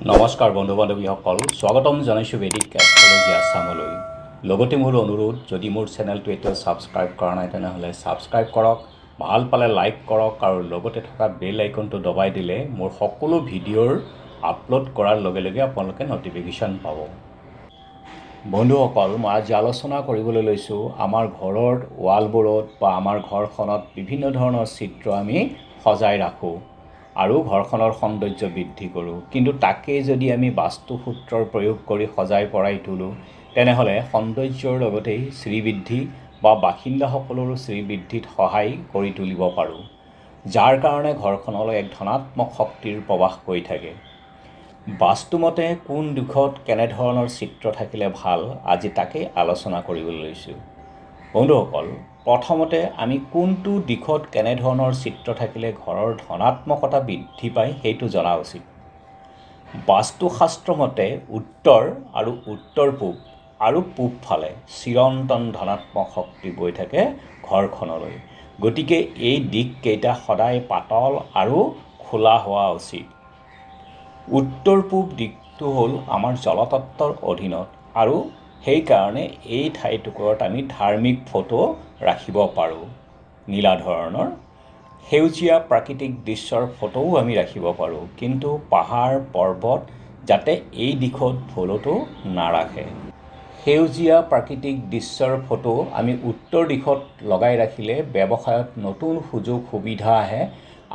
নমস্কাৰ বন্ধু বান্ধৱীসকল, স্বাগতম জনাইছোঁ বেদিক এষ্ট্ৰলজি আছামলৈ। লগতে মোৰ অনুৰোধ, যদি মোৰ চেনেলটো এতিয়াও ছাবস্ক্ৰাইব কৰা নাই, তেনেহ'লে ছাবস্ক্ৰাইব কৰক, ভাল পালে লাইক কৰক আৰু লগতে থকা বেল আইকনটো দবাই দিলে মোৰ সকলো ভিডিঅ'ৰ আপলোড কৰাৰ লগে লগে আপোনালোকে ন'টিফিকেশ্যন পাব। বন্ধুসকল, মই আজি আলোচনা কৰিবলৈ লৈছোঁ, আমাৰ ঘৰৰ ৱালবোৰত বা আমাৰ ঘৰখনত বিভিন্ন ধৰণৰ চিত্ৰ আমি সজাই ৰাখোঁ আৰু ঘৰখনৰ সৌন্দৰ্য বৃদ্ধি কৰোঁ। কিন্তু তাকেই যদি আমি বাস্তুসূত্ৰৰ প্ৰয়োগ কৰি সজাই পৰাই তোলোঁ, তেনেহ'লে সৌন্দৰ্যৰ লগতেই শ্ৰীবৃদ্ধি বা বাসিন্দাসকলৰো শ্ৰীবৃদ্ধিত সহায় কৰি তুলিব পাৰোঁ, যাৰ কাৰণে ঘৰখনলৈ এক ধনাত্মক শক্তিৰ প্ৰৱাহ হৈ থাকে। বাস্তুমতে কোন দিশত কেনেধৰণৰ চিত্ৰ থাকিলে ভাল, আজি তাকেই আলোচনা কৰিবলৈ লৈছোঁ। বন্ধুসকল, প্ৰথমতে আমি কোনটো দিশত কেনেধৰণৰ চিত্ৰ থাকিলে ঘৰৰ ধনাত্মকতা বৃদ্ধি পায়, সেইটো জনা উচিত। বাস্তুশাস্ত্ৰ মতে উত্তৰ আৰু উত্তৰ পূব আৰু পূবফালে চিৰন্তন ধনাত্মক শক্তি বৈ থাকে ঘৰখনলৈ। গতিকে এই দিশকেইটা সদায় পাতল আৰু খোলা হোৱা উচিত। উত্তৰ পূব দিশটো হ'ল আমাৰ জলতত্ত্বৰ অধীনত আৰু সেইকাৰণে এই ঠাইটুকুৰত আমি ধাৰ্মিক ফটো ৰাখিব পাৰোঁ। নীলা ধৰণৰ সেউজীয়া প্ৰাকৃতিক দৃশ্যৰ ফটোও আমি ৰাখিব পাৰোঁ, কিন্তু পাহাৰ পৰ্বত যাতে এই দিশত ভুলতো নাৰাখে। সেউজীয়া প্ৰাকৃতিক দৃশ্যৰ ফটো আমি উত্তৰ দিশত লগাই ৰাখিলে ব্যৱসায়ত নতুন সুযোগ সুবিধা আহে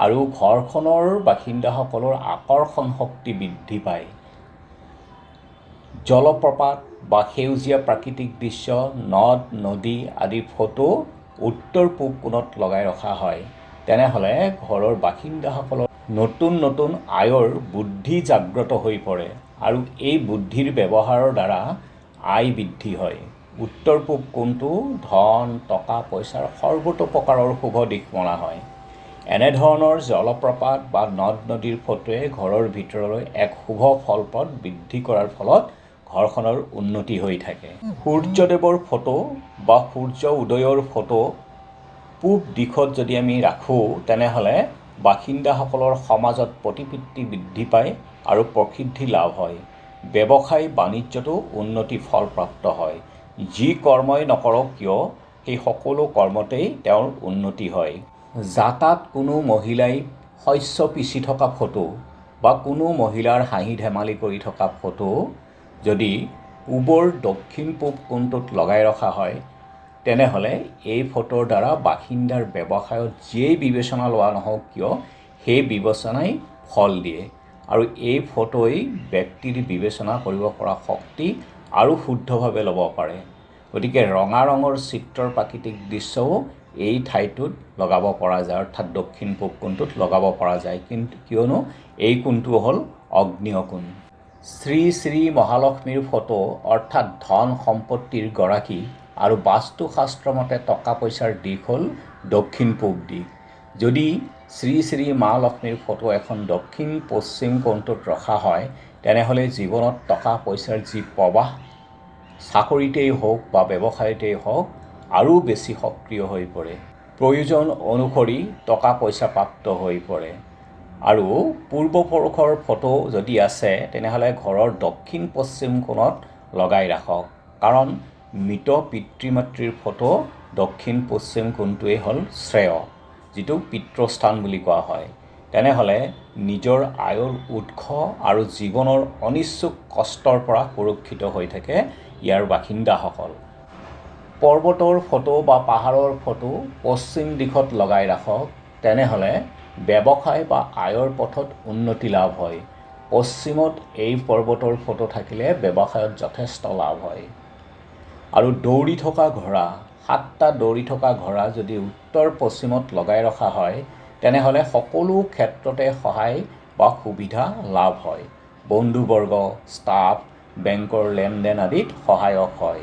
আৰু ঘৰখনৰ বাসিন্দাসকলৰ আকৰ্ষণ শক্তি বৃদ্ধি পায়। জলপ্ৰপাত বা সেউজীয়া প্ৰাকৃতিক দৃশ্য, নদ নদী আদিৰ ফটো উত্তৰ পূব কোণত লগাই ৰখা হয়, তেনেহ'লে ঘৰৰ বাসিন্দাসকলৰ নতুন নতুন আয়ৰ বুদ্ধি জাগ্ৰত হৈ পৰে আৰু এই বুদ্ধিৰ ব্যৱহাৰৰ দ্বাৰা আয় বৃদ্ধি হয়। উত্তৰ পূব কোণটো ধন টকা পইচাৰ সৰ্বতো প্ৰকাৰৰ শুভ দিশ মনা হয়। এনেধৰণৰ জলপ্ৰপাত বা নদ নদীৰ ফটোৱে ঘৰৰ ভিতৰলৈ এক শুভ ফলপ্ৰদ বৃদ্ধি কৰাৰ ফলত ঘৰখনৰ উন্নতি হৈ থাকে। সূৰ্যদেৱৰ ফটো বা সূৰ্য উদয়ৰ ফটো পূব দিশত যদি আমি ৰাখোঁ, তেনেহ'লে বাসিন্দাসকলৰ সমাজত প্ৰতিপত্তি বৃদ্ধি পায় আৰু প্ৰসিদ্ধি লাভ হয়। ব্যৱসায় বাণিজ্যতো উন্নতি ফলপ্ৰাপ্ত হয়। যি কৰ্মই নকৰক কিয়, সেই সকলো কৰ্মতেই তেওঁৰ উন্নতি হয়। যাতাত কোনো মহিলাই শস্য পিচি থকা ফটো বা কোনো মহিলাৰ হাঁহি ধেমালি কৰি থকা ফটো যদি পূবৰ দক্ষিণ পূব কোণটোত লগাই ৰখা হয়, তেনেহ'লে এই ফটোৰ দ্বাৰা বাসিন্দাৰ ব্যৱসায়ত যিয়েই বিবেচনা লোৱা নহওক কিয়, সেই বিবেচনাই ফল দিয়ে আৰু এই ফটোই ব্যক্তিৰ বিবেচনা কৰিব পৰা শক্তি আৰু শুদ্ধভাৱে ল'ব পাৰে। গতিকে ৰঙা ৰঙৰ চিত্ৰৰ প্ৰাকৃতিক দৃশ্যও এই ঠাইটোত লগাব পৰা যায়, অৰ্থাৎ দক্ষিণ পূব কোণটোত লগাব পৰা যায়, কিন্তু কিয়নো এই কোণটো হ'ল অগ্নিয় কোণ। শ্ৰী শ্ৰী মহালক্ষ্মীৰ ফটো, অৰ্থাৎ ধন সম্পত্তিৰ গৰাকী আৰু বাস্তুশাস্ত্ৰ মতে টকা পইচাৰ দিশ হ'ল দক্ষিণ পূব দিশ। যদি শ্ৰী শ্ৰী মা লক্ষ্মীৰ ফটো এখন দক্ষিণ পশ্চিম কোণটোত ৰখা হয়, তেনেহ'লে জীৱনত টকা পইচাৰ যি প্ৰৱাহ, চাকৰিতেই হওক বা ব্যৱসায়তেই হওক, আৰু বেছি সক্ৰিয় হৈ পৰে। প্ৰয়োজন অনুসৰি টকা পইচা প্ৰাপ্ত হৈ পৰে। আৰু পূৰ্বপুৰুষৰ ফটো যদি আছে, তেনেহ'লে ঘৰৰ দক্ষিণ পশ্চিম কোণত লগাই ৰাখক, কাৰণ মৃত পিতৃ মাতৃৰ ফটো দক্ষিণ পশ্চিম কোণটোৱেই হ'ল শ্ৰেয়, যিটো পিতৃস্থান বুলি কোৱা হয়। তেনেহ'লে নিজৰ আয়ৰ উৎস আৰু জীৱনৰ অনিচ্ছুক কষ্টৰ পৰা সুৰক্ষিত হৈ থাকে ইয়াৰ বাসিন্দাসকল। পৰ্বতৰ ফটো বা পাহাৰৰ ফটো পশ্চিম দিশত লগাই ৰাখক, তেনেহ'লে ব্যৱসায় বা আয়ৰ পথত উন্নতি লাভ হয়। পশ্চিমত এই পৰ্বতৰ ফটো থাকিলে ব্যৱসায়ত যথেষ্ট লাভ হয়। আৰু দৌৰি থকা ঘোঁৰা, 7টা দৌৰি থকা ঘোঁৰা যদি উত্তৰ পশ্চিমত লগাই ৰখা হয়, তেনেহ'লে সকলো ক্ষেত্ৰতে সহায় বা সুবিধা লাভ হয়। বন্ধুবৰ্গ, ষ্টাফ, বেংকৰ লেনদেন আদিত সহায়ক হয়।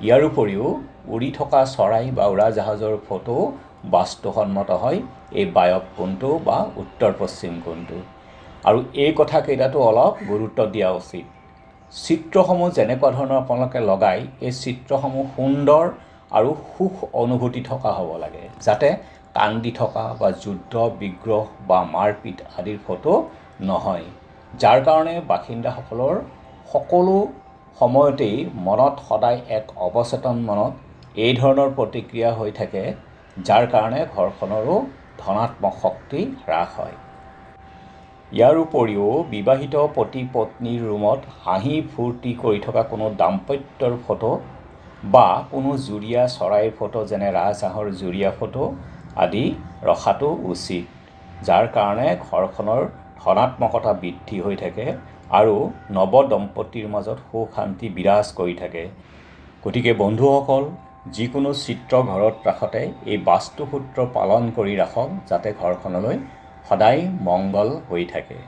ইয়াৰ উপৰিও উৰি থকা চৰাই বা উৰাজাহাজৰ ফটো বাস্তুসন্মত হয় এই বায়ব কোণটো বা উত্তৰ পশ্চিম কোণটো। আৰু এই কথাকেইটাতো অলপ গুৰুত্ব দিয়া উচিত। চিত্ৰসমূহ যেনেকুৱা ধৰণৰ আপোনালোকে লগায়, এই চিত্ৰসমূহ সুন্দৰ আৰু সুখ অনুভূতি থকা হ'ব লাগে, যাতে কান্দি থকা বা যুদ্ধ বিগ্ৰহ বা মাৰপিট আদিৰ ফটো নহয়। যাৰ কাৰণে বাসিন্দাসকলৰ সকলো সময়তেই মনত সদায় এক অৱচেতন মনত এই ধৰণৰ প্ৰতিক্ৰিয়া হৈ থাকে, যাৰ কাৰণে ঘৰখনৰো ধনাত্মক শক্তি হ্ৰাস হয়। ইয়াৰ উপৰিও বিবাহিত পতি পত্নীৰ ৰুমত হাঁহি ফূৰ্তি কৰি থকা কোনো দাম্পত্যৰ ফটো বা কোনো যুৰীয়া চৰাইৰ ফটো, যেনে ৰাজহাঁহৰ যুৰীয়া ফটো আদি ৰখাটো উচিত, যাৰ কাৰণে ঘৰখনৰ ধনাত্মকতা বৃদ্ধি হৈ থাকে আৰু নৱ দম্পতীৰ মাজত সুখ শান্তি বিৰাজ কৰি থাকে। গতিকে বন্ধুসকল, যিকোনো চিত্ৰ ঘৰত ৰাখোঁতে এই বাস্তুসূত্ৰ পালন কৰি ৰাখক, যাতে ঘৰখনলৈ সদায় মংগল হৈ থাকে।